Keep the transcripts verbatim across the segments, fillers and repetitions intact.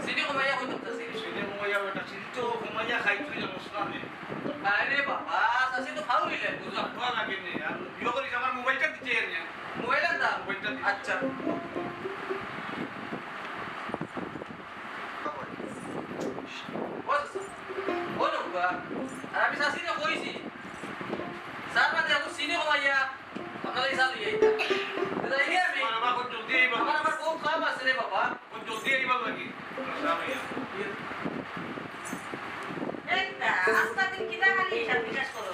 চিনি কমাইয়া কইতাম চাচি। চিনি কমাইয়া বেটা, চিনি তো কমাইয়া খাইতে অইবো, বুঝলাম নি। আরে বাবা, চাচি তো খাওয়াইলে, বুঝলাম। খাওয়া লাগে নি, আর ইয়ে করিস, আমার মোবাইলটা দিতে এর না। মোবাইল আনতাম? মোবাইলটা দিতে। আচ্ছা। ও চাচা, ও লোকবা, আর আমি চাচিরে কইছি, যার বাদে এখন চিনি কমাইয়া, আপনারা ইসা লইয়া আইতা। তো যাই রে আমি। আমার আবার খুব জলদি আইবা। আমার আবার বহুত কাম আছে রে বাবা। খুব জলদি আইবার লাগি। আচ্ছা, আমি একটা আস্তা দিন কিতা খালি হিসাব নিকাশ করো।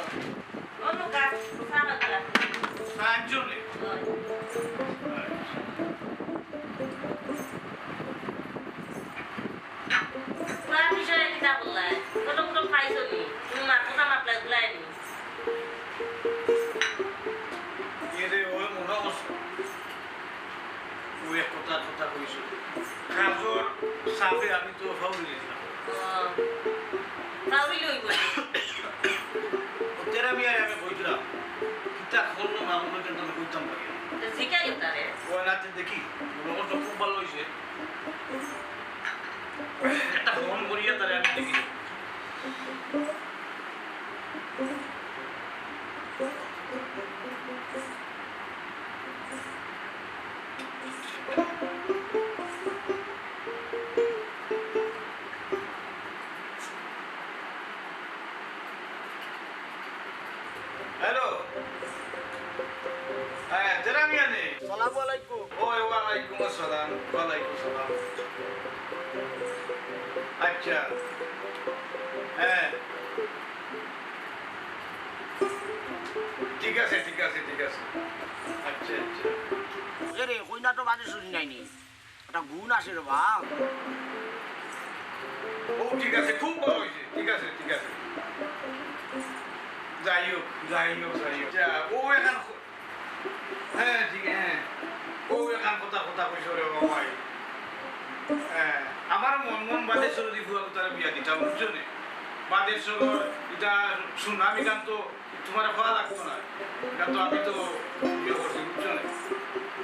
অন্য কাজ, চা বাদ দিলাম। চা আনছো নি? হয়। আচ্ছা। পুরা বিষয়ে কিতা বললাই? ছোট ছোট খাইছো নি? তুমি মার কথা মাপলাই ভুলাই নি? এরে, ওই মনে করছো। ওই এক কথা, কথা কইছো। কাজর চাপে আমি তো ফাউল হয়ে গেছিলাম। ও, ফাউল হইব। ও তেরা মিয়া আমি কইছিলাম, কিতা করলো না করলো কিন্তু আমি কইতাম পারি না। তো জিকাই তারে। ও নাতে দেখি, মনে করছো খুব ভালো হইছে। একটা ফোন করিয়া তারে আমি দেখি। হ্যালো। হ্যাঁ, জেরামিয়ানে। সালামু আলাইকুম। ওই, ওয়ালাইকুম আসসালাম। ওয়ালাইকুম সালাম। আচ্ছা। হ্যাঁ। ঠিক আছে, ঠিক আছে, ঠিক আছে। আচ্ছা, আচ্ছা। এরে, কইনা তো বাদে চুরি নাইনি। একটা গুণ আছে রে বা। ও, ঠিক আছে, খুব ভালো হইছে। ঠিক আছে, ঠিক আছে। যাই হোক, যাই হোক, যাই হোক। যা, ও এখন ক-, হ্যাঁ, ঠিক, হ্যাঁ। ও এখন কথা, কথা কইছো রে বাবা ভাই। হ্যাঁ, আমার মন, মন বাদে চুরি দি ফুয়া তারে বিয়া দিতাম, বুঝছো নি? বাদে চুরি, এটা সুনামি গান তো তোমার কওয়া লাগতো না। এটা তো আমি তো ইয়ে করছি, বুঝছো নি?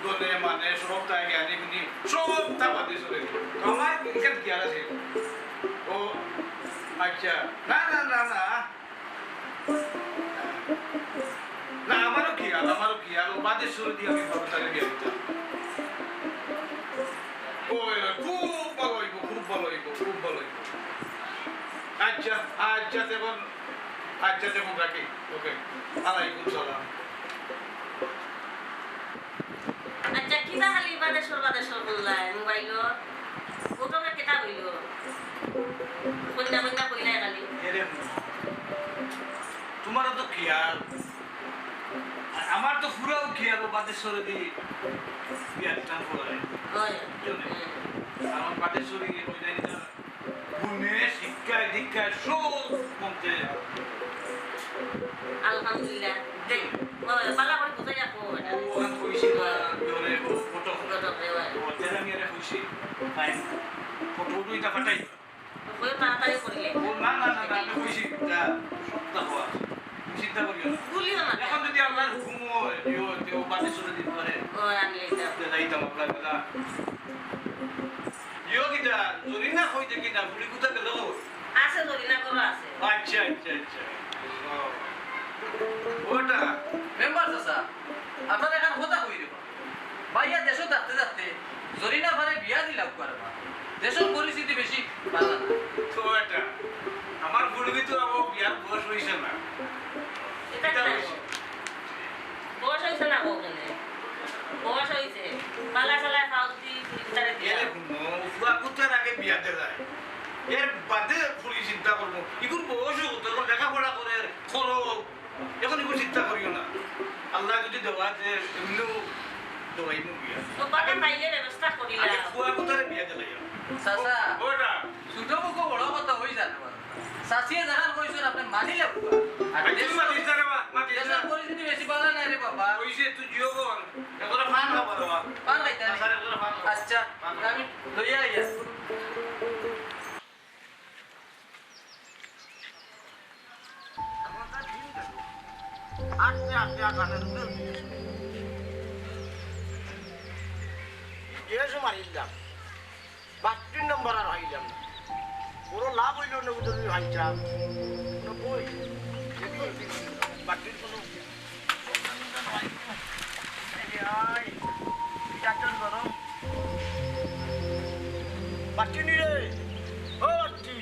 দলে মানে সব তাই জ্ঞানী গুণী, সব তা বাদে চুরি। তো আমার এখানে কি আর আছে? ও, আচ্ছা। না, না, না, না। না, আমারও খেয়াল, আমারও খেয়াল। ও বাদে চুরি দি আমি ভালো তারে বিয়া দিতাম। ও, এবার খুব ভালো হইব, খুব ভালো হইব, খুব ভালো হইব। আচ্ছা, আচ্ছা, তখন, আচ্ছা, তখন রাখি। ওকে। আলাইকুম সালাম। আচ্ছা, কিতা খালি বাদেশ্বর, বাদেশ্বর বললায় মোবাইলো? ও তো কিতা কইলো? কইলা, কইলা, কইলায় খালি। এরে, তোমারও তো খেয়াল। আর আমার তো পুরাও খেয়াল, ও বাদেশ্বরে দি বিয়া দিতাম বলে। হয়। বুঝছো নি? হুম। আমার বাদেশ্বরে গিয়ে কইলাই না। গুণে, শিক্ষায়, দীক্ষায় সব মন্ত্রে। আলহামদুলিল্লাহ। দেখ, ও, বালা করে বুঝাই রাখো এটা। ও, ওখান কইছি না, ওরে, ও, ফটো। ফটো, রে, ওরে। ও, তেরা মিয়ারে কইছি। তাই, ফটো উঠো, এটা ফাটাই। তো কই তাড়াতাড়ি করিলে। ও, না, না, না, না, আমি কইছি, যা, সপ্তাহ আছে। তুমি চিন্তা করিও না। ভুলিও না। এখন যদি আল্লাহর হুকুম হয়, ইয়ে হয়, তে ও বাদে চলে দিতে পারে। ও, আমি এটা। তে যাইতাম আপনার কথা। ইয়ো কিতা, জরিনা কই দেখি না, গুলি কুতা গেল? আছে, জরিনা ঘরো আছে। আচ্ছা, আচ্ছা, আচ্ছা। ও। ওটা। মেম্বার চাচা, আপনার এখন কথা কই রে বা? ভাইয়া দেশো থাকতে থাকতে জরিনা ফারে বিয়া দিলাম পারবা। দেশর পরিস্থিতি বেশি ভালো না। তো এটা, আমার বুড়ি তো আবার বিয়ার বয়স হইছে না। এটা এটা কি? বয়স হইছে না কও কেনে? বয়স হইছে। বালা চালা খাওয়াও দি, ফুড়ি কুতারে দিয়া। এরে হুনো, ফুয়া কুতার আগে বিয়া দে যায়। এর বাদে ফুড়ি চিন্তা করবো। ইগুর বয়স হতো, এখন লেখাপড়া করে, খরচ। এখন ইগুর চিন্তা করিও না। আল্লাহ যদি দেওয়া দে, এমনিও দেওয়াই মুখ বিয়া। তো বাবা পাইলে ব্যবস্থা করিলা। আগে ফুয়া কুতারে বিয়া দিলাই। চাচা। ওটা। ছোট মুখো বড় কথা হই যায় না। চাচিয়ে যেখান কইছইন আপনে মানিলে বুবা। আর আরে তুই মাতিস না রে বা, মাতিস না। দেশর পরিস্থিতি বেশি ভালা নায় রে বাবা। কইছে তুই জিও কর। একজনে পান খাবা রে বা। পান খাইতা নি? আচ্ছা, একজনে পান খাবা। আচ্ছা, পান খাবা। আমি লইয়া আইয়া। আস্তে আস্তে আর গানের উপরে উঠে গেছে। গ্যাসও মারিলাম। বাট্টির নম্বর আর পাইলাম না। বড় লাভ অইলো না, বুঝলি, ভাইসাব। নব্বই। বাট্টির কোনো এই, এই, এটা চল গরম। বাট্টি নি রে। ও বাট্টি।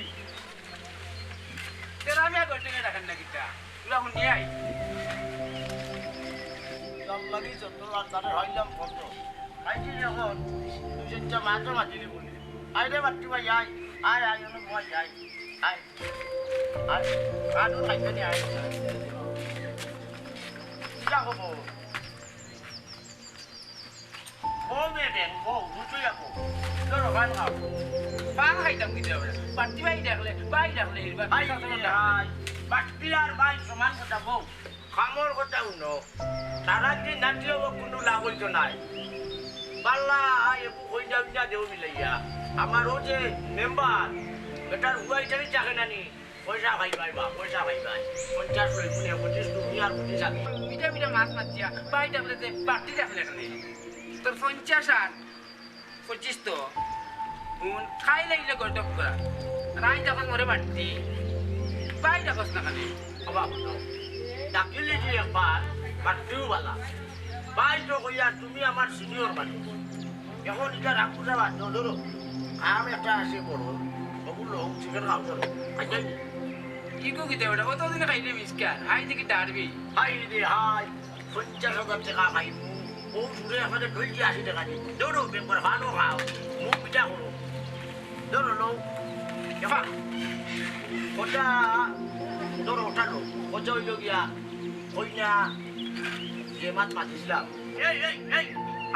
তেরা আমি আগর থেকে ডাকেন না কিতা? তোরা হুনি আই। দাম লাগি যত আর তারে হইলাম কত। খাইছি যখন, দুই চারটা মাছও মাতিলে বলে। আয় রে বাট্টি ভাই, আয়। আয়, আয়, অনেক ভাই, আয়। আয়। আয়। আলু খাইতে নি, আয়। কিতা খবর? ও মেয়ে দেখ, ও, বুঝো যাবো। ধরো, পান খাও। পান খাইতাম কিতা আমরা? বাট্টি ভাই ডাকলে, ভাই ডাকলে, এবার ভাই, ভাই। বাট্টি আর ভাই সমান কথা বউ। কামর কথা হুনো। তারা যদি নাচলে ও কোনো লাভ অইতো নায়। পাল্লা, আয়, একটু কইনা উইনা দেও মিলাইয়া। আমার ও যে মেম্বার, এটার হুয়াইটারি থাকে না নি? পয়সা পাইবায় বা, পয়সা পাইবায়। পঞ্চাশ লই মনে, পঁচিশ তুমি আর পঁচিশ আমি। মিঠা মিঠা মাছ মাতিয়া, ভাই ডাকলে যে বাট্টি ডাকলে কেনে? তোর পঞ্চাশ আর পঁচিশ তো, হুন, খাই লাগিলে গর্দক করা। রাই ডাকস মরে বাট্টি, ভাই ডাকস না কেনে? বাবা, হুনো। ডাকিলে যে একবার, বাট্টিও বালা। ভাই তো কইয়া, তুমি আমার সিনিয়র মানুষ। এখন ইটা রাখো যাবা, ধরো। কাম একটা আছে বড়। ওগুলো হোক, চিকেন খাও, ধরো। খাইতে নি? ইগু কিতা বেটা? অতদিন খাইলে মিসকার। হাই দেখি ডারবি। হাই রে হাই। পঞ্চাশ হাজার টাকা পাইমু। ও দূরে আমাদের ঢুলকি আশি টাকা দি। ধরো, বেম্বর ভালো খাও। মুখ পিঠা করো। ধরো, লও। এবার ওটা ধরো, ওটা লও। ওটা অইলো গিয়া, ওই না, যে মাত মাতিছিলাম। এই, এই, এই,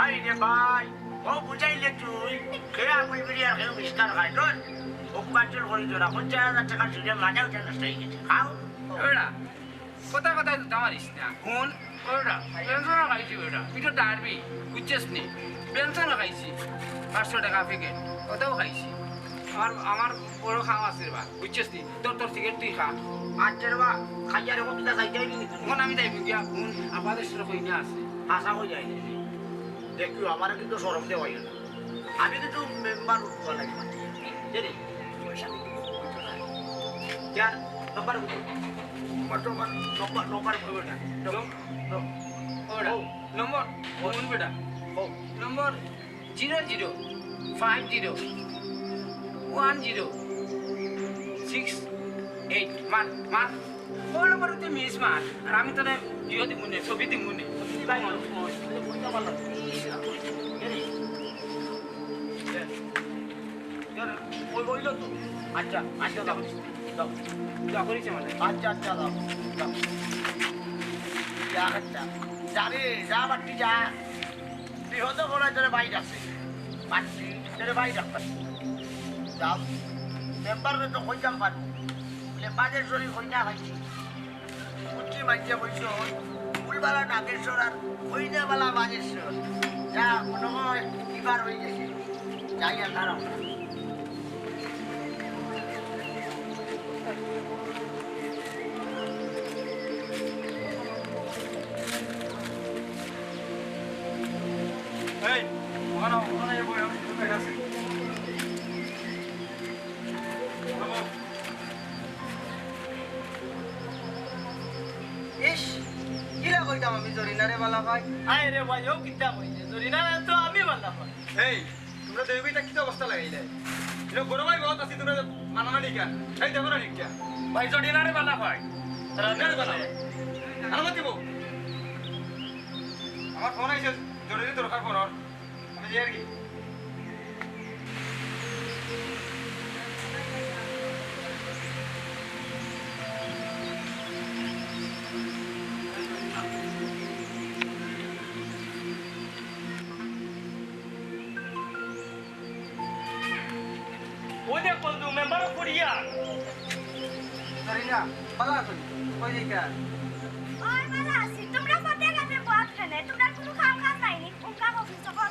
আই রে ভাই, ও বুঝাইলে তুই, কে আঙুল বিড়ি আর কেউ মিষ্টার খায়, ধর। ও পাঁচজন করে জোড়া, পঞ্চাশ হাজার টাকার সিজন মাথায় উঠে নষ্ট হয়ে গেছে। খাও। ওরা, কথা কথায় তো মারিস না। হুন, ওরা, পেনশন খাইছি ওরা, তুই তো ডারবি, বুঝছিস নি? পেনশন খাইছি, পাঁচশো টাকা প্যাকেট, ওটাও খাইছি। আমার, আমার বড় খাওয়া আছে রে বা, বুঝছিস নি? তোর, তোর সিগারেট তুই খা। আচ্ছা রে বা, খাইয়া রে, কোন পিতা যাইতে হইবি নি? এখন আমি যাইবো গিয়া, হুন, আপাদের সাথে কই না আছে। হাসা হয়ে যায় নি। দেখিও, আমার কিন্তু শরম দেওয়া হইল না। আমি কিন্তু মেম্বার উঠবার লাগি মাতি। দে রে, পয়সা। যার নম্বর উঠে। নম্বর, নম্বর, নম্বর, নম্বর উঠে না। নম্বর, নম্বর। ওরা, ও। নম্বর, কোন বেটা? ও। Number zero zero five zero one zero six eight. মার, মার। ও নম্বর তুই মিস মার। আর আমি তোরে ইয়ে দিমু নে, ছবি দিমু নে। ছবি দিবা, ওই, ওই, ওই, ওই, ওই, ওই, এই, এই, এই, এই, ওই, ওই, ওই, তো। আচ্ছা, আচ্ছা, যাও, যাও। যা করিস মানে। আচ্ছা, আচ্ছা, যাও, যাও। যা, আচ্ছা। যা রে, যা, বাট্টি, যা। তুই হয়তো মনে হয় তোরে ভাই ডাকছে। পাচ্ছি, তোরে ভাই ডাকতাম। যাও, মেম্বাররে তো কইতাম পারবো। বলে, বাজের শরীর কই না খাইছি। বুঝছি, মাইকে কইছো, ফুলবালা নাগেশ্বর আর কইনাবালা বাজেশ্বর। যা, মনে হয়, বিবার হয়ে গেছে। যাই আর দাঁড়াও। এই, ওখানে, ওখানে এই বই, আমি শুনতে গেছি। ইস, কিলা কইতাম আমি জরিনারে বালা পাই? আয় রে ভাই, ও কিতা কইছে? জরিনারে তো আমি বালা পাই। এই, তোমরা দুই ভাই তা কিতা অবস্থা লাগাইলে? ইনো বড় ভাই বহুত আছি, তোমরা মানানা নিকা? এই দেখো না নিকা? ভাই জরিনারে বালা পাই। জরিনারে বালা পাই। আর মাতিব। আমার ফোন আইছে, জরুরি দরকার ফোন। আমি যাই আর কি। ওই দেখ বন্ধু, মেম্বার ফুরিয়া। জরিনা, বালা আছো? কই যাইতা? ওই বালা আছি। তোমরা পথে ঘাটে বওয়াত কেনে? তোমরার কুনু কাম কাজ নাই নি? উনকা অফিস তখন।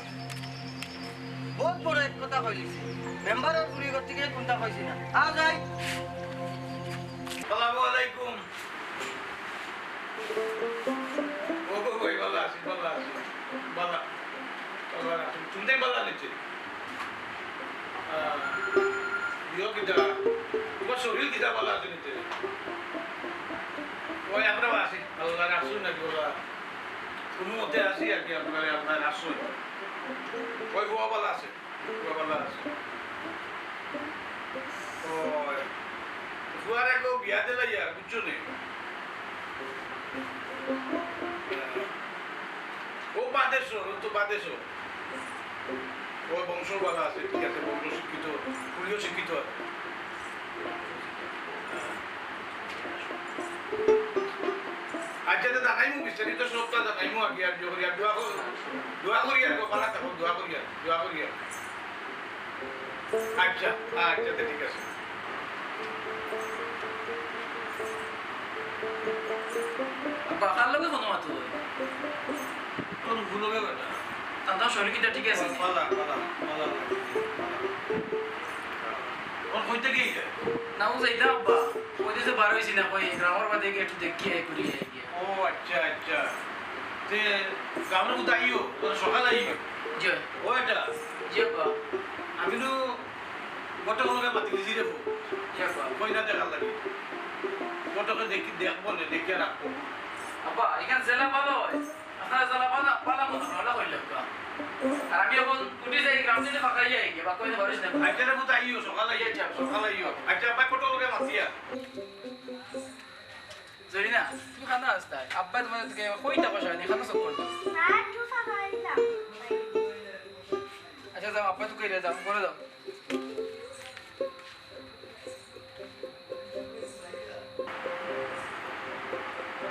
বহুত বড় এক কথা কইলিছি। মেম্বারর ফুরি করতে গিয়ে কুনতা কইছি না। আও যাই। আসসালামু আলাইকুম। ও গো ভাই, বালা আছি, বালা আছি। বালা, বালা আছি। তুমি তাই বালা নিচ্ছে? ইয়ো কিতা? তুমার শরীর কিতা ভালা আছে নিতে? ওই আমরা আছি, আল্লাহ রাসুল নাকি বলা? কুনু মতে আছি আর কি, আপনারে আপনার রাসুল। ওই বউ ভালা আছে, বউ ভালা আছে। ওই, ফুয়ার এক বিয়া দিলাই আর, বুঝছো নি? ও বাদেশ্বর, ও তো বাদেশ্বর। ও বংশ ভালা আছে, ঠিক আছে, বংশ শিক্ষিত, ফুড়িও শিক্ষিত আছে। আচ্ছা, তো জানাইমু, বিস্তারিত সবটা জানাইমু আগে, আর দোয়া করি, আর দোয়া করি, দোয়া করি আর, বালা থাকো, দোয়া করি আর, দোয়া করি আর। আচ্ছা, আচ্ছা, তো ঠিক আছে। আব্বা, কার লগে ফোনো মাতো? তোর ভুল হবে বেটা। তার তো শরীর কিতা ঠিক আছে? বালা, বালা, বালা। ওর কইতে কি? না, ও যাইতাম আব্বা। কইতে তো বার হইছি না, কই গ্রামের বাদে গিয়ে একটু দেখি আই, ঘুরি আই গিয়া। ও আচ্ছা, আচ্ছা। তে গ্রামের মধ্যে আইও, তোর সকাল আইও। জি। ও এটা? জি আব্বা। আমি তো ঘটক লগে মাতি দিছি রে বউ। জি আব্বা। কইনা দেখার লাগি। ঘটকে দেখি, দেখবো নে, দেখিয়া রাখবো। আব্বা, এখান জেলা ভালা হয়। আপনারা জেলা ভালা, ভালা মতো ভালা হইল আব্বা। আর আমি এখন উঠি যাই, গ্রাম থেকে ফাঁকাই যাই, বা কইতে পারিস না। আচ্ছা রে বউ, আইও, সকাল আইও, আচ্ছা। সকাল আইও। আচ্ছা, আব্বা ঘটক লগে মাতিয়া। জরিনা, তুমি কানো আস্তায়? আব্বা তোমার দিকে কইতা কষা নি, কানো চক্কর দাও। না, একটু ফাঁকা হইলাম। আচ্ছা, যাও, আব্বা তো কইরে যাও, করে দাও।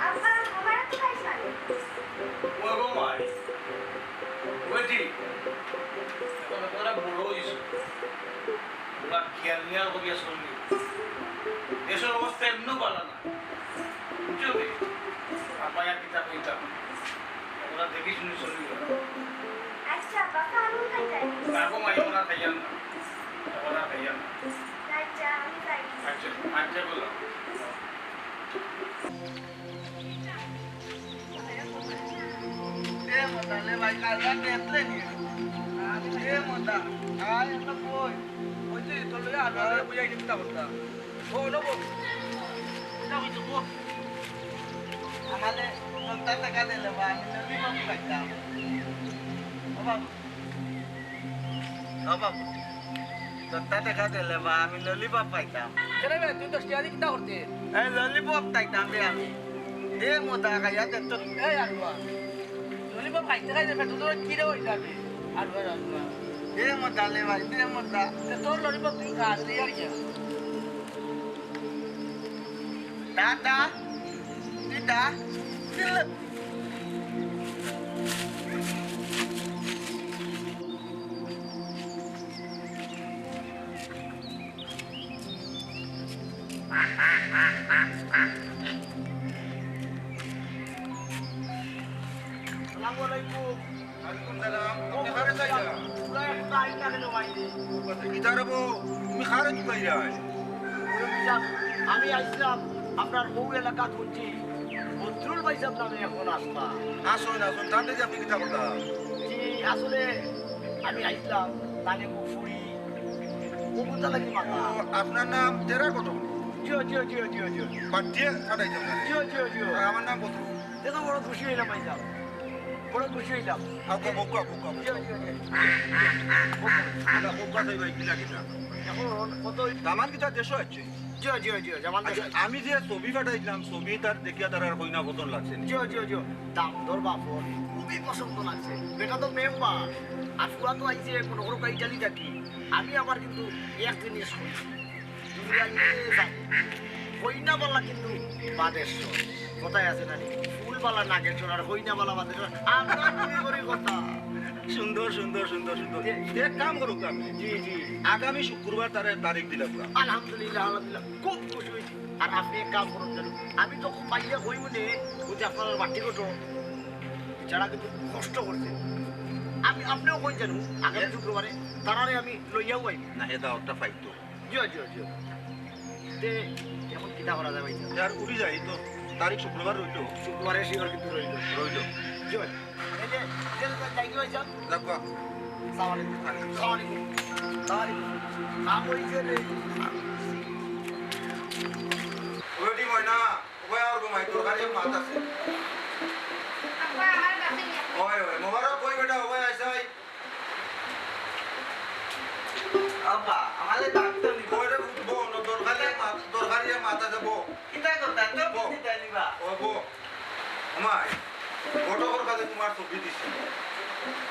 আব্বা, আমার তো খাইছ না। ও গো মাই, ওইটি, এখন তোরা বড় হইছ, ওরা খেয়াল নিয়াল করিয়া চলবি। দেশের অবস্থা এমনিও ভালো না। বুঝছো নি? আব্বায় আর কিতা কইতাম। ওরা দেখি শুনি চলি গেল। আচ্ছা, বাবা, আমি খাই যাই। না গো মাই, ওরা খাইয়াম না। ওরা খাইয়াম না। আচ্ছা, আমি যাই। আচ্ছা, আচ্ছা বলো। এ মদা, লে ভাই, কাজা দেখলে নি? এ মদা, আয়, এটা কই? ওই যে, তোর লগে আলো আলো বুঝাই দিতে পারতাম। ও, ওটা বল। ওটা হইতো, বল। আমারে পঞ্চাশ টাকা দিলে বা আমি lollipop খাইতাম। ও বাবু। ও বাবু। পঞ্চাশ টাকা দিলে বা আমি lollipop খাইতাম। কেন বে, তুই দশ টাকা দিয়ে কিতা করতে? এই lollipop খাইতাম বে আমি। এ মোটা খাইয়া দে তো। এই আলুয়া। Lollipop খাইতে খাইতে পেট তো কিরে হই যাবে। আলুয়া, আলুয়া। এ মোটা লে ভাই, এ মোটা। তে তোর lollipop তুই খা, তুই আর কি? দা, দা। তুই দা। তুই লে। আসসালামু আলাইকুম। ওয়ালাইকুম সালাম। ও, আপনি কারে চাইলা? তোরা একটা আইন না কেন বাইরে? কিতা রে বউ? তুমি কারে তুকাইরায়? ওরে ভাইসাব, আমি আইছিলাম আপনার বউ এলাকাত শুনছি, বদরুল ভাইসাব নামে এখন আসবা। আসুন, আসুন, তার লগে আপনি কিতা কথা? জি, আসলে আমি আইছিলাম, তানে মুখ ফুড়ি, কবুতা লাগি মাথা। ও, আপনার নাম তেরা কত? জিও, জিও, জিও, জিও, জিও। বাদ দিয়ে ফাটাই যাও না। জিও, জিও, জিও। আর আমার নাম বদরুল। দেখো, বড় খুশি হইলাম ভাইসাব, বড় খুশি হইলাম। আর কো, বউক্কা, বউক্কা, বউক্কা। জিও, জিও, জিও। বউক্কা। না, বউক্কা তো ভাই, কিলা কিতা? এখন কত? দামান কিতা দেশো আছে? জিও, জিও, জিও, জামান আচ্ছা, দেশো আছে। আমি যে ছবি পাঠাইছিলাম, ছবি তার দেখিয়া তার আর কইনা পছন্দ লাগছে নি? জিও, জিও, জিও। দাম দর বাপর খুবই পছন্দ লাগছে। বেটা তো মেম্বার, আর ফুয়া তো আইছে মনে করো ইটালি থাকি। আমি আবার কিন্তু এক জিনিস কইছি, দুনিয়া নিয়ে যাই। কইনা বালা কিন্তু বাদেশ্বর। কথায় আছে না নি? ফুল বালা নাগেশ্বর আর কইনা বালা বাদেশ্বর। আমরা মনে করি কথা। সুন্দর, সুন্দর, সুন্দর, সুন্দর। জি। এক কাম করুক আপনি। জি, জি। আগামী শুক্রবার তারে তারিখ দিলাম। আলহামদুলিল্লাহ, আলহামদুলিল্লাহ। খুব খুশি হইছি। আর আপনি এক কাম করুন জানো, আমি তো খুব পাইলে কইব নে, ওই যে আপনার বাটি কত, যারা কিন্তু কষ্ট করছে। আমি আপনিও কই জানো, আগামী এ- শুক্রবারে তারারে আমি লইয়াও আইব। না, এটা একটা ফাইট তো। জিও, জিও, জিও। তে, এখন কিতা করা যায় ভাই? আর উঠি যাই তো, তারিখ শুক্রবার রইল। শুক্রবারে শিওর কিন্তু রইল। রইল। জিও। এই যে, এই যে, যাই কি ভাই সাহেব? যাক বা। আসসালামু আলাইকুম। আলাইকুম। আসসালামু আলাইকুম। কাম অইছে রে। ওটি ময়না, ওই আর ঘুমাই, তোর গাড়ি মাত আছে। আব্বা, আমার কাছে নিয়ে আসো। ওই, ওই, মোবারক কই বেটা, ওই আইসাই। আব্বা, আমারে ডাকতে নি। ওই রে, বো, ন, তোর গাড়ি মাত, তোর গাড়ি মাত আছে, বো। কিতা কথা? তো বো। কিতা নিবা? ও বো। আমায় ঘটকর কাছে তোমার ছবি দিছি।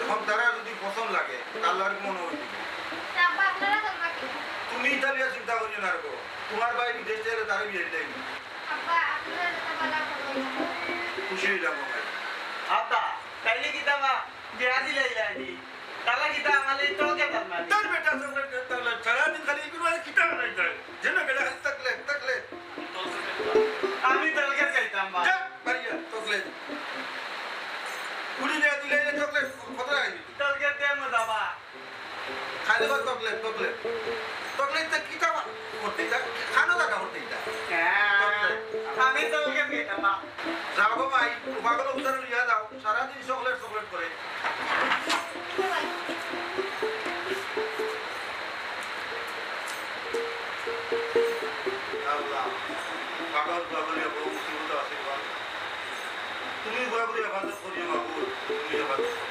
এখন তারা যদি পছন্দ লাগে, তাহলে আর মনে হইবে। তা আব্বা, আপনারা চলবা কি? তুমি ইতালিয়া চিন্তা করিও না রে গো। তোমার ভাই বিদেশ গেলে তারে বিয়ে দিলাই। আব্বা, আপনারা যেটা ভালো করবেন। খুশি হইলাম ভাই। আব্বা, তাইলে কিতা বা বিয়া দিলাইলা নি? তালা কিতা আমারে তলকে তার মানে? তোর বেটা চকলেট, চকলেট, সারাদিন খালি এগুলো মানে কিতা বানাই যায়? যেন বেটা খালি চকলেট, চকলেট। আমি তলকে খাইতাম বা। যা, বাড়িয়া, চকলেট। কুড়ি টাকা তুলে এনে চকলেট, কত টাকা দিবি? তলকে দে মজা বা। খালি কর চকলেট, চকলেট। চকলেট তো কিতা বা করতে এটা? খানো টাকা করতে এটা? হ্যাঁ, চকলেট। আমি তলকে খাইতাম বা। যাও গো ভাই, পাগল উদ্ধার লইয়া যাও। সারাদিন চকলেট চকলেট করে। আল্লাহ, পাগল পাগল বড় মুসিবত আছে বাবা। তুমি বড় বড় হেফাজত করিও বাবু, তুমি হেফাজত করিও।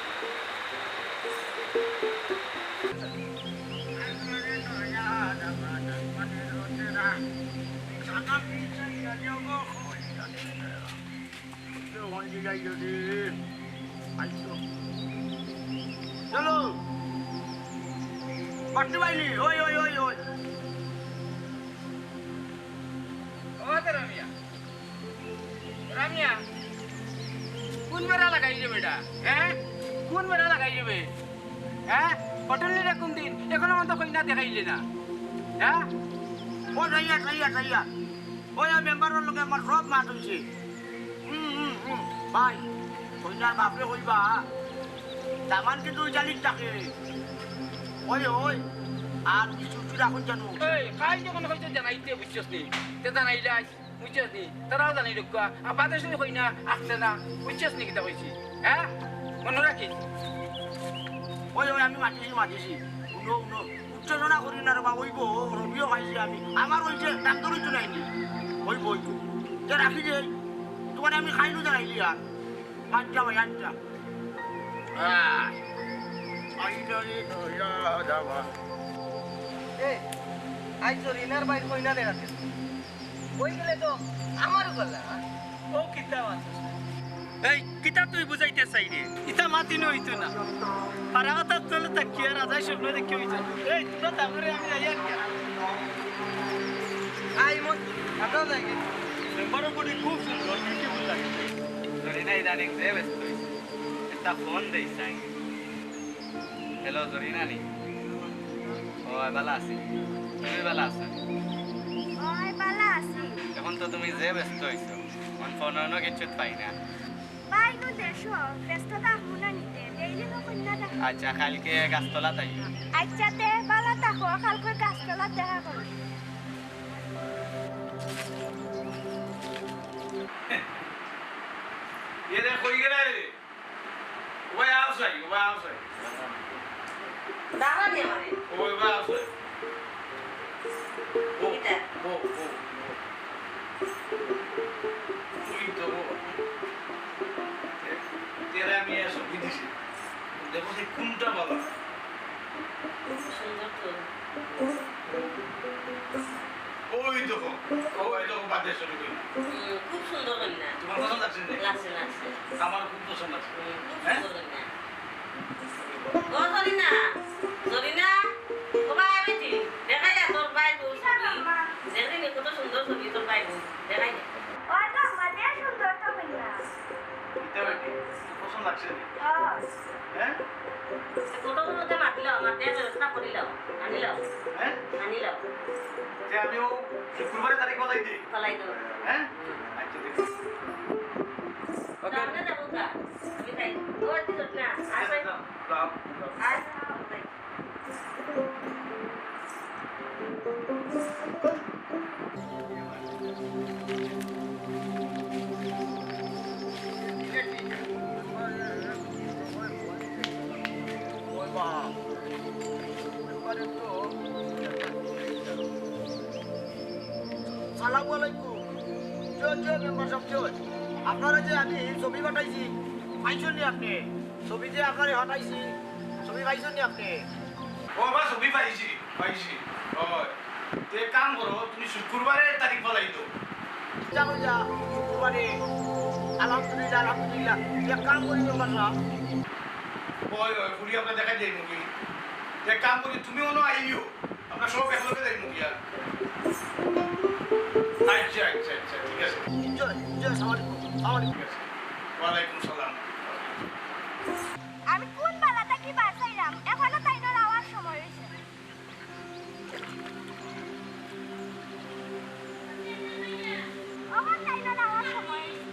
চলো। বাট্টু বাইলি, ওই, ওই, ওই, ওই। ও দে রামিয়া। রামিয়া। কোন বেড়া লাগাই রে বেটা? হ্যাঁ? কোন বেড়া লাগাই রে বে? হ্যাঁ? হোটেল নিলে কোন দিন? এখনো আমাদের কইনা দেখাইলে না। হ্যাঁ? ও যাইয়া, যাইয়া, যাইয়া। ওই, ওই মেম্বারর লগে আমার সব মাত হইছে। হুম, হুম, হুম। ভাই, কইনার বাপরে কইবা, দামান কিন্তু ওই জালির থাকে। ওই, ওই, আর কিছু চূড়া কই জানো? এই, কাল যখন হয়তো জানাইতে বুঝছস নি, তে জানাইলাই, বুঝছস নি? তারাও জানাই রক্ষা, আর বাদে শুধু কই না, আসছে না, বুঝছস নি কিতা কইছি? হ্যাঁ? মনে রাখিস। ওই, ওই, আমি মাতিছি, মাতিছি। উনো, উনো। উত্তেজনা করি না রে বা, ওইব, রবিও খাইছি আমি। আমার ওই যে ডাক্তার হইতো নাইনি। ওইব, ওইব। তে রাখি দে, তোমারে আমি খাইলু জানাইলি আর। আচ্ছা ভাই, আচ্ছা। আহ। আইডারে দয়া দাবা। এ, আইজ রিনার ভাই কইনা দেখাতে। ওই গেলে তো আমারও গলা। ও কিতা মাছ? এই, কিতা তুই বুঝাইতে চাই রে? ইতা মাতি নইতো না। পারা কথা চলে তা কি আর আজাই স্বপ্ন দেখি হইতো না। এই, তোরা তারপরে আমি যাই আর কি। আই মন, আপনারা লাগে। মেম্বারও বডি খুব সুন্দর, বিউটিফুল লাগে। ধরি না, ইদানিং যে ব্যস্ত হইছে। একটা ফোন দেই চাই। হ্যালো, জরিনা নি? ওই, ভালা আছি। তুমি ভালা আছো? ওই, ভালা আছি। এখন তো তুমি যে ব্যস্ত হইছো, অন ফোন অন্য কিচ্ছু পাই না। পাই গো দেশো, ব্যস্ত থাকবো না নিতে, ডেইলি তো কন্যা দেখা। আচ্ছা, কালকে গাছতলাত আইও। আচ্ছা, তে ভালা থাকো, কালকে গাছতলাত দেখা করো। এরে কই গেলা রে? ওই আও চাই, ওই আও চাই। দাঁড়া নে আমারে। ওই, ওই আও চাই। বউ, কিতা? বউ, বউ, বউ। ওই তো বউ। এ, তেরা আমি এসব বিদেশি। দেখো সে কোনটা ভালো। খুব সুন্দর তো। ওই দেখো, ওই দেখো, বাদে শুরু করি। হুম, খুব সুন্দর কন্যা। তোমার পছন্দ লাগছে নি? লাগছে, লাগছে। আমার খুব পছন্দ লাগছে। হুম, খুব হ্যাঁ? সুন্দর কন্যা। ও জরিনা, জরিনা, ও ভাই বেটি, দেখাই যা তোর ভাই বউ ছবি। দেখলি নি কত সুন্দর ছবি তোর ভাই বউ, দেখাই যা। ওই তো আমাদের সুন্দর তো কন্যা। এটা বেটি, পছন্দ লাগছে নি? হ্যাঁ। হ্যাঁ? ফটো গুলোতে মাতিল, মাতে ব্যবস্থা করিল, আনিল। হ্যাঁ? আনিল। যে আমিও শুক্রবারে তারিখ বলাই দিই। বলাই দেবো। হ্যাঁ? আচ্ছা, ঠিক আছে। ওকে। তাহলে যাবো কা? আমি যাই। ও, আজকে যাস না। আচ্ছা, আচ্ছা। যাও, যাও, যাও। আচ্ছা, যাও। আসসালামু আলাইকুম। জয় জয় মেম্বার সাব, জয়। আপনারে যে আমি ছবি পাঠাইছি, পাইছইন নি আপনে? ছবি যে আপনারে পাঠাইছি, ছবি পাইছইন নি আপনে? ও বা, ছবি পাইছি, পাইছি। অয়। তে এক কাম করো, তুমি শুক্রবারে তারিখ ফালাই দেও। যা কই যা, শুক্রবারে। আলহামদুলিল্লাহ, আলহামদুলিল্লাহ। এক কাম করি মেম্বার সাব। অয়, অয়, ঘুরি আমরা দেখা যাই মুভি। এক কাম করি, তুমি অনো আইও। আমরা সব একলগে যাইমু গিয়া। আচ্ছা, আচ্ছা, আচ্ছা, ঠিক আছে। জয়, জয়, সালাম আলাইকুম, সালাম আলাইকুম। ঠিক আছে। ওয়ালাইকুম সালাম। আমি কুন বালা থাকি বাঁচাইলাম, এখনো তাইনর আওয়ার সময় অইছে। অখন তাইনর আওয়ার সময় অইছে।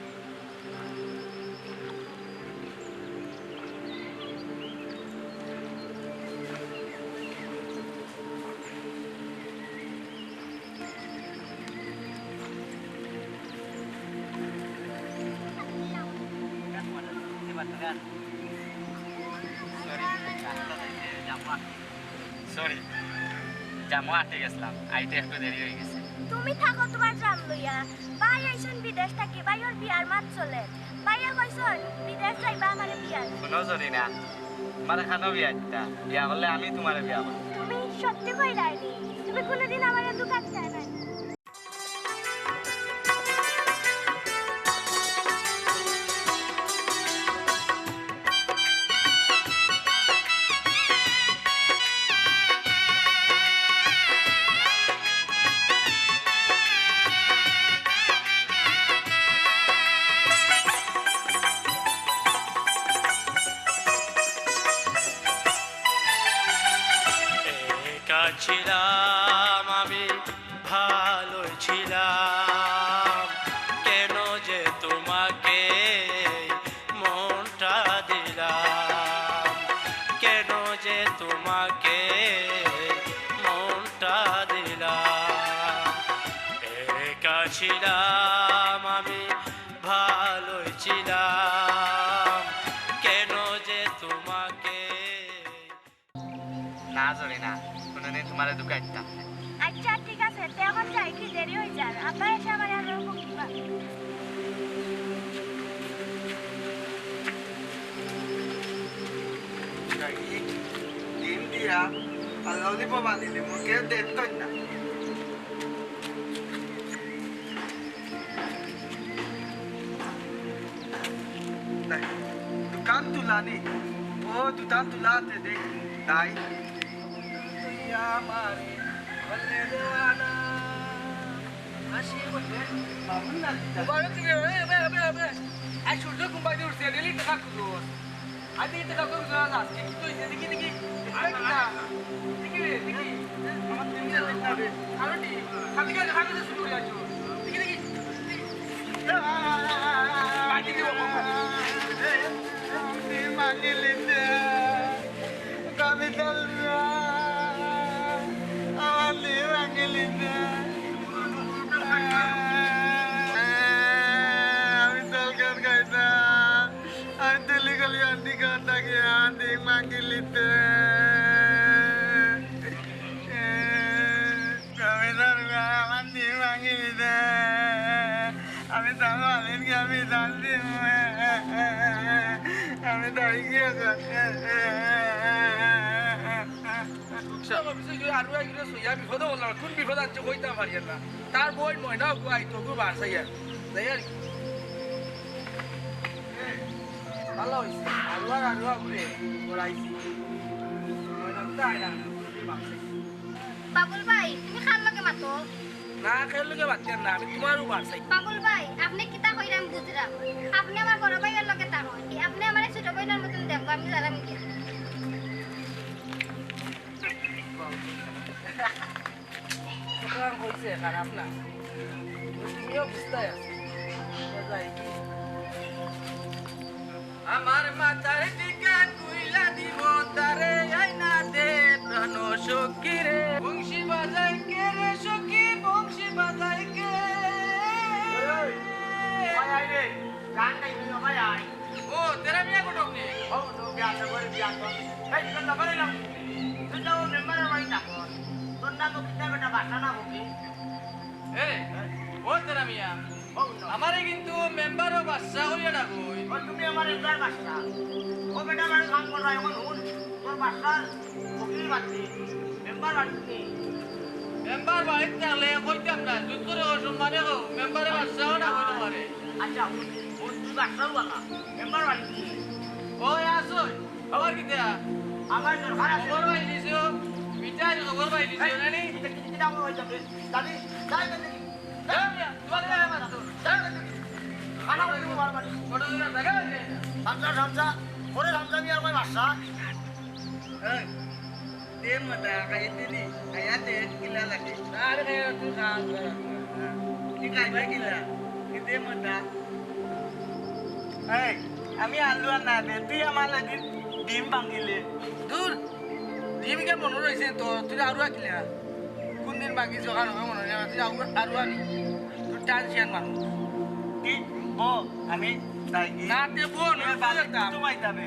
সরি, জামো আটকি গেছলাম, আইতে একটু দেরি অই গেছে। তুমি থাকো তুমার জাম লইয়া। ভাই আইছইন বিদেশ থাকি, ভাইর বিয়ার মাত চলের। ভাইয়ে কইছইন বিদেশ যাইবা আমারে বিয়া দিতা। হুনো জরিনা, তুমারে কানো বিয়া দিতা? বিয়া করলে আমি তুমারে বিয়া করমু। তুমি সত্যি কইরায় নি? তুমি কুনুদিন আমারে ধুকা দিতায় না নি? একা ছিলাম আমি, ভালোই ছিলাম, কেন যে তোমাকে মনটা দিলাম, কেন যে তোমাকে মনটা দিলাম। একা ছিলাম আমি, ভালোই ছিলাম, কেন যে তোমাকে না, জরিনা, কুনুদিন তুমারে ধুকা দিতাম না। আচ্ছা, ঠিক আছে, তে অখন যাই, কি দেরি অই যার, আব্বা এসে আমারে আরো বকিবা। যাই, ডিম দিয়া আর ললিপপ আনিলে, মুখে দেখতই না। নাই। দুকান তুলানি। ও, দুকান তুলাতে দে। নাই। তুই আমারে বললে দেওয়ানা। হাসি বলবে, মামুন না দিতা। বাবা, তুমি, এ, এ, এ, এ, এ। আজ সূর্য ঘুম পাইতে উঠছে, ডেলি টাকা খুঁজো। আজ এই টাকা খুঁজো, আজ আজকে কি তো হইছে? দেখি, দেখি। আরে না। দেখি রে, দেখি। আমার তিন হাজার দেখতে হবে। আরো কি? খালি গায়ে খালি গায়ে শুরু হয়ে যাচ্ছে। দেখি, দেখি। আমি তলকার খাইতাম। আমি তুলি গলি আন্টি কথা কি আন্টি মাগি লিতে। আমি তোর আমার নিয়ে ভাঙি দে। আমি তার মালিক, আমি জান দিব। আমি তাই গিয়ে সব অফিসে গিয়ে আরো একজনে সইয়া বিপদে বললাম, কোন বিপদ আছে কইতাম পারি না। তার বই ময়না ওগু আইতো ওগু বাসাইয়া। যাই আর কি। ভালো হইছে। আরো আর আরো ঘুরে ঘুরাইছি। ময়না তো আয় না। বাসাইয়া। বাবুল ভাই, তুমি কার লগে মাতো? না, কার লগে মাতিয়ার না, আমি তুমারও বার চাই। বাবুল ভাই, আপনে কিতা কইরা আমি বুঝরাম। আপনে আমার বড় ভাইর লগে থাকইন, আপনে আমারে ছোট ভাইর মতন দেখবা, আমি যাইরাম গিয়া। সুতরাং হইছে খারাপ না, তুমিও বুঝতে আছো। আমার মাথার টিকা কইলা দিব তারে, আয়না দে প্রাণ সখী রে। বংশী বাজায় কে রে সখী, বংশী বাজায় কে? ওই, ওই, ভাই আয় রে, গান গাইবি না ভাই আয়। ও, তেরা মিয়া ঘটক নি? ও, নো, বিয়া তো করে, বিয়া তো। এই, তুই তো করে না। তুই তো মেম্বারের বাড়ি থাকস। তোর নাম কিতা বেটা, বাসা না হবি? এই, মেম্বারও বাদশা কইয়া ডাকইন। ও, তুমি আমার এলাকার বাদশা। ও বেটা, বেটা কাম করবা, এখন হুন, তোর বাদশার ফকির বাদ দে। মেম্বার বাড়িত নি? মেম্বার বাড়িত থাকলে কইতাম না, জুত করি অসম্মানে কও, মেম্বারে বাদশাও না কইতে পারে। আচ্ছা, হুন, হুন, তুই বাদশাও বালা, মেম্বার বাড়িত নি? ওই আসই, আবার কিতা? আমার দরকার আছে। খবর পাইলিছো? মিঠাইর খবর পাইলিছো, নানি? কিতা, কিতা, কিতা খবর পাইতাম রে? দাদি, যাই দাদি। যাও মিয়া, তোমার গায়ে মারতো। যাও দাদি। খানা বলে তোমার বাড়ি। ছোট ছোট জায়গা আছে। সামসা, সামসা, করে সামসা মিয়ার কয় বাদশা। এই, দে মজা, খাইতে নি, খাইয়া দে, কিলা লাগে। আরে খাইয়া তুই খা, খা, খা। তুই খাইবে কিলা? তুই দে মজা। এই, আমি আলু আর না দে, তুই আমার লাগি ডিম ভাঙিলে। দূর, ডিম কে মনে রইছে তো, তুই আরু কিলা? কোন দিন বাকি জোগাড় হবে মনে হয়, তুই আরু, আরু আনি। তুই টান শিয়ান মানুষ। কি? ব, আমি তাই কি? না, তে ব, না, এ, বাকি তে তা। তোমায় যাবে।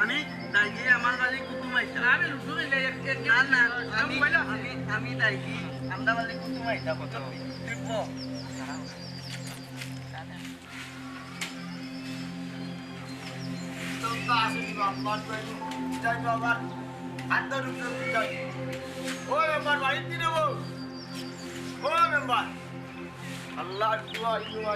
আমি দাইগি আমার বাড়ি কুটুম আইতা। আমি লুটু মিলে এক, এক, না, না, এক, আমি, মোবাইল আছে। আমি, আমি দাইগি, আমরা বাড়ি কুটুম আইতা কত? তুই ব। তো তা আছে কি বাপ, বাপ যাই তো, যাই তো আবার। হাত ধরে উঠে যাই। ও মেম্বার, বাড়িত কি দেবো? ও মেম্বার। আল্লাহ, দোয়া, দোয়া।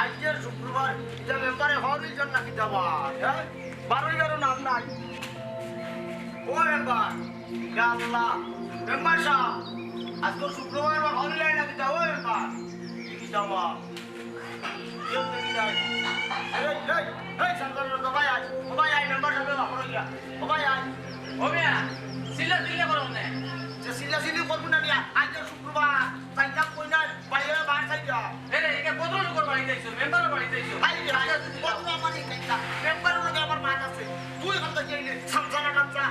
আজকে শুক্রবার, ইটা মেম্বারে হওয়ার জন্য কিতা বার, হ্যাঁ? বারো এগারো নাম নাই। ও মেম্বার, ইয়া আল্লাহ, মেম্বার সাহেব, আজকে শুক্রবার আমার হওয়ার লাগে না কিতা, ও মেম্বার? কিতা বার? কেউ দেখি নাই। এই, এই, এই, সন্তান, ও ভাই আয়, ও ভাই আয়, মেম্বার সাহেব, বাপরে গিয়া। ও ভাই আয়। ও মিয়া, চিল্লা চিল্লা করো না। যে চিল্লা চিল্লি করবো না মিয়া, আজকে শুক্রবার। যাইতাম কই না, বাড়ি গেলে বার চাইতাম। এ রে, এটা কত লোকের বাড়িত আইছো? মেম্বারর বাড়িত আইছো। ভাই রে, ভাই, আচ্ছা, আচ্ছা, কত আমার এই চাইতাম। মেম্বারর লগে আমার মাত আছে। তুই এখন তো চাইলে, সামসানা টামসা।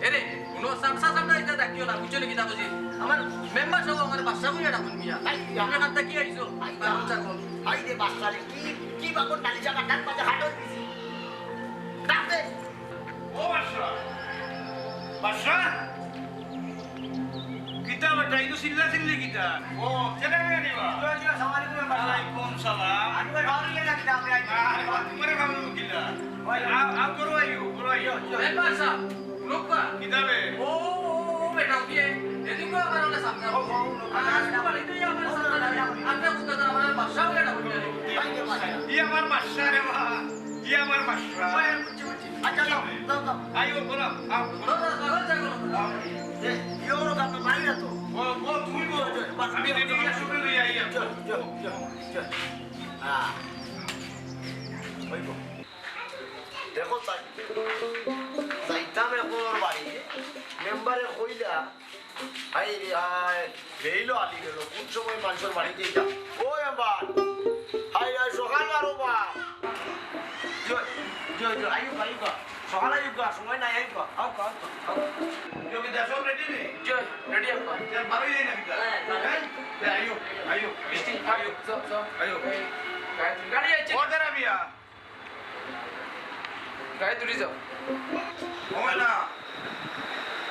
এ রে, কোনো সামসা সামসা এটা ডাকিও না, বুঝছো নি কিতা কইছি? আমার মেম্বার সাব আমার বাদশা কইয়া ডাকুন মিয়া। ভাই, তুমি এখান থেকে কি আইছো? ভাই, বারো চার বল। ভাই রে, বাদশা রে, কি, কি বাবুর নালি জায়গা, ডান পাশে হাটও দিছি। ডাক দে। ও বাদশা, বাদশা, কিতা বেটা, ইগু চিল্লা চিল্লি কিতা? ও, ছেলে মেয়ে নিবা? জি, জি, আসসালামু আলাইকুম, বাদশা। ওয়ালাইকুম সালাম। আমি ওই ভাবি গেলাম কিতা, আমি আইছি। আরে, বাবা, তোমারে ভাবি কিতা? ওই, আ-, আ, করো আইও, করো আইও। জি, জি। এ বাদশা, লোকবা। কিতা বে? ও, ও, ও, বেটা, উঠিয়ে। এদিকে আমার অনেক সামনে। ও, ও, ও, আর আজকে বাড়িতে আমার সামনে। ও, ও, ও, ও। আপনার কুত্তা তো আমার বাদশা বেটা, উঠিয়ে। ই আমার বাদশা রে বা, ই আমার বাদশা। ওই, বুঝছি, বুঝছি। আচ্ছা, যাও, যাও, যাও। আইও, বলো, আও। বলো, বলো, বলো, বলো। এ, ইয়ে ওর কাছে বাইরে তো। ও, ও, তুমি বলো। আমি রেডি হয়ে শুরু হয়ে আইয়া। চল, চল, চল, চল। হ্যাঁ। ওই গো। দেখো, তাই, যাইতাম এখন ওর বাড়ি। মেম্বারে কইলা, হায় রে হায়, বেইলো আলি গেল, কোন সময় মানুষের বাড়িত যাইতাম? ও মেম্বার, হায় হায়, সকাল বারো বা। জয়, জয়, জয়, আইও, আইও, সকাল আইও, সময় নাই, আইও, আও, আও, আও। জয়, কিতা সব রেডি নি? জয়, রেডি আব্বা। জয়, বারোই যাই না কিতা? হ্যাঁ, হ্যাঁ। হ্যাঁ? জয়, আইও, আইও, মিষ্টি, আইও। যাও, যাও। আইও। এই, গাড়ি, গাড়ি আইছে। ও, দাঁড়া মিয়া। গাড়ি দূরে যাও। ওই না।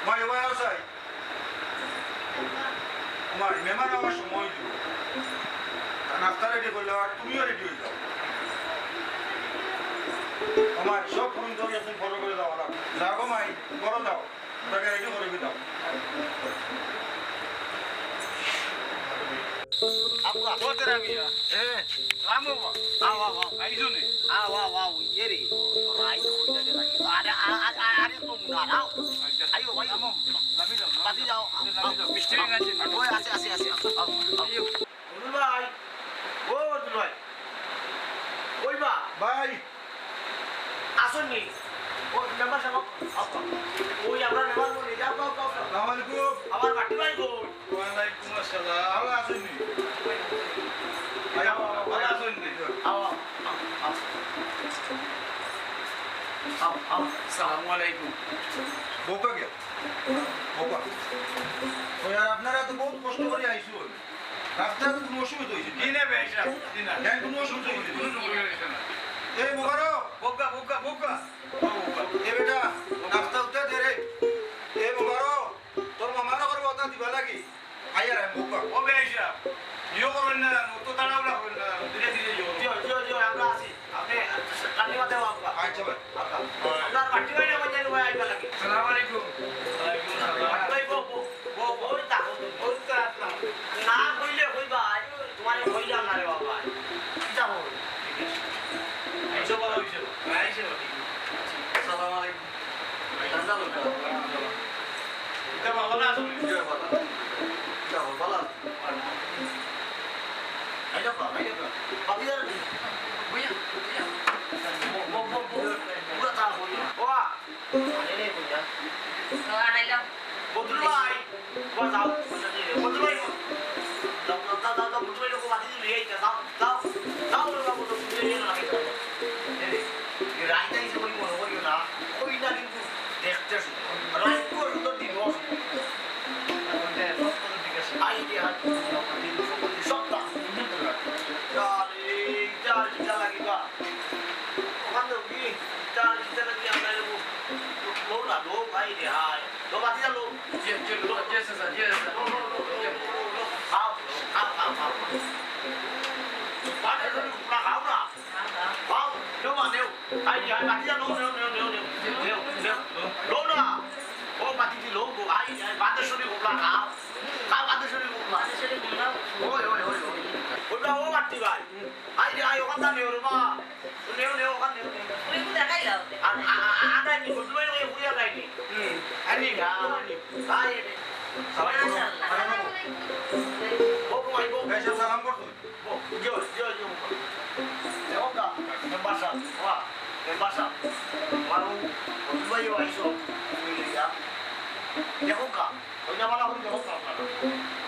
ভাই, ওই আও চাই। আমার মেহমান আওয়ার সময় অইলো। আর নাস্তা রেডি করলে আর তুমিও রেডি হয়ে যাও। আমার সব ফোন ধরে একদম ফলো করে দাও, ওরা। যাও গো মাই, করো দাও। ওটাকে রেডি করে দাও। আব্বা। ও তেরা মিয়া। এ। রামু বা। আও, আও, আও। আইছো নি? আও, আও, আও। ইয়ে রে। রাইত হইয়া দে রাখি। আরে, আ-, আ-, আ-, আরে তো না, আও। আচ্ছা। আইও, ভাই। রামু, লামি যাও, লামি পাতি যাও। যাও, আও, লামি যাও। আও। মিষ্টি নিয়ে আনছি। ওই, আছে, আছে, আছে। আও, আও, আও। আইও। বদরুল ভাই। ও বদরুল ভাই। ওই বা। ভাই। আসুন নি। ও, মেম্বার সাহেব, আও, আও। ওই, আমরা মেম্বার বলি, যাও, যাও, যাও, যাও। আসসালামু আলাইকুম। আমার বাটি ভাই কই? ওয়ালাইকুম আসসালাম। ভালো আছেন নি? ভালো আছেন নি? আও, আও, আও, আও। আও, আও। আসসালামু আলাইকুম। বউকা গেল। বউকা। ওই, আর আপনারা তো বহুত কষ্ট করে আইছুন। রাস্তায় তো কোনো অসুবিধা হয়েছে না? জি না, ভাই সাহেব, জি না। কেন কোনো অসুবিধা হয়েছে না? কোনো সমস্যা হয়েছে না। এই মোবারক। বউকা, বউকা, বউকা। ও বউকা। এ বেটা, নাস্তা উঠা দে রে। এ মোবারক, তোর মামার ঘরে কথা দিবা লাগি। আইয়া রাখবো, বাবা। ও বেশ, ইয়ে করবেন না, অত তাড়াহুড়া করবেন না, ধীরে ধীরে ইয়ে করবেন। জি, জি, জি, আমরা আছি। আপনি কান্দি মাথায় বাবা। আচ্ছা ভাই। আচ্ছা। আপনার বাটি ভাই না, ভাই, আইবা লাগে। সালাম আলাইকুম। ওয়ালাইকুম সালাম। বাটি ভাই, বউ, বউ, বউ, বউ, তা, বউ, তা, না কইলে কইবা, তোমারে কইলাম না রে বাবা। কিতা বল? আইসো বাবা, আইসো। আইসো। আসসালামু আলাইকুম। ঠান্ডা লোক। ইতা বাবা না আসলে। ইয়ে বাবা। ইতা বাবা। আইলো বাবা, আইলো বাবা। বাবা, ইয়ার। বইয়া, বইয়া। বউ, বউ, বউ, বউ। পুরা তা বইয়া। বাবা। আরে রে, কইয়া। তো আনাইলাম। বদরুল ভাই, বাবা যাও। বদরুল ভাই, যাও, যাও, যাও, যাও, বদরুল ভাই, লোক বাতি দিয়ে লইয়া আইতা, যাও, যাও, যাও, রে বাবু, তো তুমি লইয়া না, এই রে, এই রাইত আইছে বলি মনে করিও না, ওই না কিন্তু দেখতে সুন্দর, রাইত পুরো সুন্দর, দিন সুন্দর। আই রে, হাত, সব তা। আরে, চার কিতা লাগিবা। ওখান থেকে কি? চার কিতা লাগি আমরা এরকম লো না, লো ভাই রে, হায়। লো বাতি যা, লো। জি, জি, লো, জি, স্যার, জি, স্যার। লো, লো, লো, লো, লো, লো, লো। খাও, খাও, খাও, খাও, খাও। বাতি যা, লো, খাও না। খাও, লো মা, নেও। হায় রে, হায়, বাতি যা, লো, নেও, নেও, নেও, নেও। নেও, নেও। লো না। ও বাতি দি লো, গো, হায় রে, হায়, বাতের শরীর গোবলা খাও। খাও, বাতের শরীর গোবলা। ওই, ওই, ওই, ওই। ওটা ও বাতি ভাই। আই রে, আই, ওখান থেকে নেও রে মা। নেও, নেও, ওখান নেও, নেও। ওই একটু দেখাই দাও। আর, আ, আ, আ, আটা নি, বন্ধু ভাই, ওই ঘুরিয়ে দেয়নি। হুম, আনি, আনি। আই রে। সালাম করো। মাশাআল্লাহ। ও, ও, ও। এই সব সালাম করো। ও, জয়, জয়, জয়। দেখো কা, মেম্বার সাহেব, বাহ, মেম্বার সাহেব। আমার ও বন্ধু ভাই, ও আইসো। দেখো কা। ওই না, বালা করি দেখো তো আপনারা।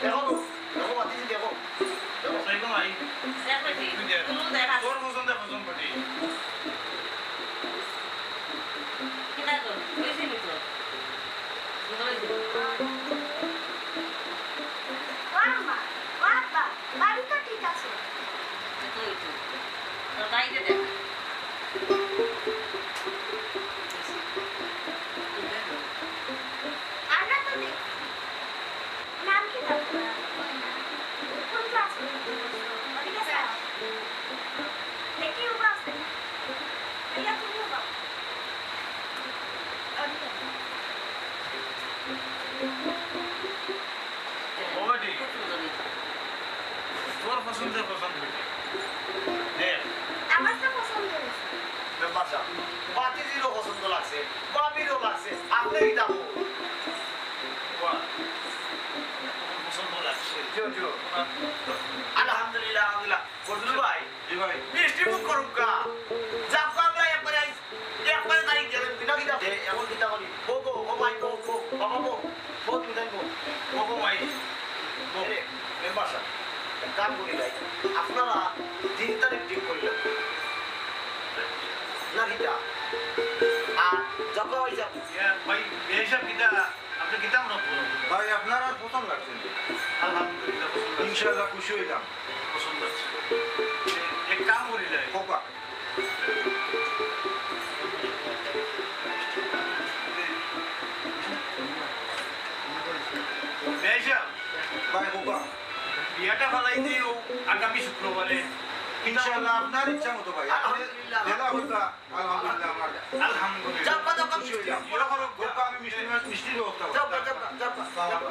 দেখো তো, দেখো, বাতিজি দেখো। দেখো। সাইকো ভাই। দেখো জি, তুই দেখ। তুলু দেখা। তোর পছন্দ, পছন্দ করবি। কিতা কর? বুঝলি তো? বুঝলি তো? ও আম্মা, ও আব্বা, বাড়ি তো ঠিক আছে। দেখো এই তো। তোর বাইরে দেখ। আমরা তো দেখছি। নাম কি তার? কোন ক্লাসে? ওদিকে স্যার। দেখি উবা আছে। ভাইয়া, তুমি উবা। ওদিকে। ও বেটি, তোর পছন্দের পছন্দ বেটি। দেখ। আমার তো পছন্দ হয়েছে। মেম্বার সাহেব, বাতিজিরও পছন্দ লাগছে, ভাবিরও লাগছে, আপনি কি দাম? বাহ, পছন্দ লাগছে। জি, জি। আলহামদুলিল্লাহ, আলহামদুলিল্লাহ। বদরুল ভাই, জি ভাই। মিষ্টি মুখ করুক কা। যা পাবলা একবারে আইস, একবারে তারিখ গেলেন, বিনা কিতা? এ, এখন কিতা করি? ও গো, ও ভাই গো, ও গো, বাবা গো, ও তুই যাই গো। ও গো ভাই, গো। এরে, মেম্বার সাহেব, এক কাম করি ভাই, আপনারা দিন তারিখ ঠিক করলেন। না কিতা? আর জগা হয়ে যাবে। ইয়া, ভাই, এই সব কিতা? আপনি কিতা মনে করুন? ভাই, আপনার আর পছন্দ লাগছে নি? আলহামদুলিল্লাহ, পছন্দ লাগছে। ইনশাআল্লাহ, খুশি হইলাম। পছন্দ লাগছে। এক কাম করি যাই। খোকা। বেশা। ভাই, খোকা। বিয়াটা ফালাই দিও আগামী শুক্রবারে। ইনশাআল্লাহ, আপনার ইচ্ছা মতো ভাই। আলহামদুলিল্লাহ। বেলা হইবা। আলহামদুলিল্লাহ, আমার আলহামদুলিল্লাহ। যাও, যাও, যাও। খুশি হইলাম। মনে করো, খোকা, আমি মিষ্টি মাছ, মিষ্টির ব্যবস্থা করবো। যাও, যাও, যাও, যাও। বাবা।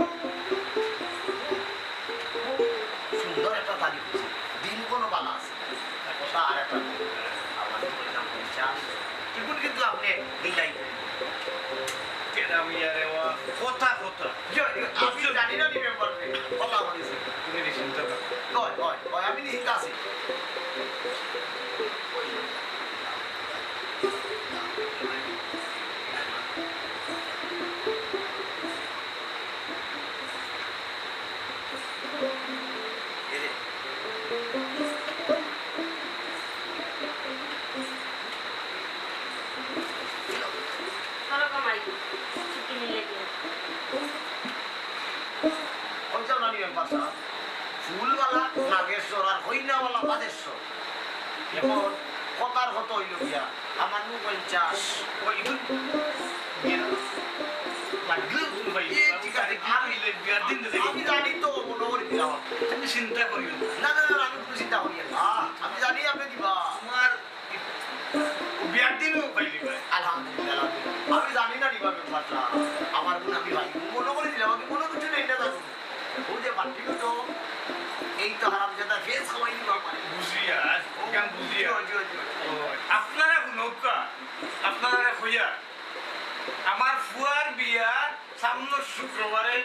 সুন্দর একটা তারিখ হইছে। দিন কোনো বালা আছে। কথা আর একটা নেই। আমার তো বললাম, পঞ্চাশ। এখন কিন্তু আপনি মিলাই। কেন আমি আরে ওয়া? কথা, কথা। জি, জি, আমি জানি না, remember নেই। কথা বলেছি। তুমি নিশ্চিন্ত থাকো। হয়, হয়, হয়, আমি নিশ্চিন্ত আছি। চলো, কামাই। ছুটি মিলে গিয়ে। ওই তো নানি ব্যাপারটা। ফুলওয়ালা নাগেশ্বর আর হইনাওয়ালা বাদেশ্বর। এখন কথার কথা হইল গিয়া, আমার নু পঞ্চাশ। ওই ইগুন বিয়া। লাগলেও তুমি ভাই, এ, ঠিক আছে, আমি, বিয়ার দিন দেখি। আমি জানি তো, চিন্তা করিও না। না, না, না, আমি কুনু চিন্তা করি না। আমি জানি আপনে দিবা। তোমার বিয়ার দিনও পাইলি ভাই। আলহামদুলিল্লাহ, আলহামদুলিল্লাহ। আমি জানি না দিবা ব্যাপারটা। আমার বোন আমি ভাই। মনে করি দিলাম, আমি কুনু কিছু নেই না জানো। ও যে বাটি তো, এই তো হারামজাদা ফেস খাওয়াই দিবা আমারে। বুঝিয়া, ও, কেন বুঝিয়া? জি, জি, জি। ও, আপনারা হুনউক্কা, আপনারা কইয়া, আমার ফুয়ার বিয়া সামনের শুক্রবারে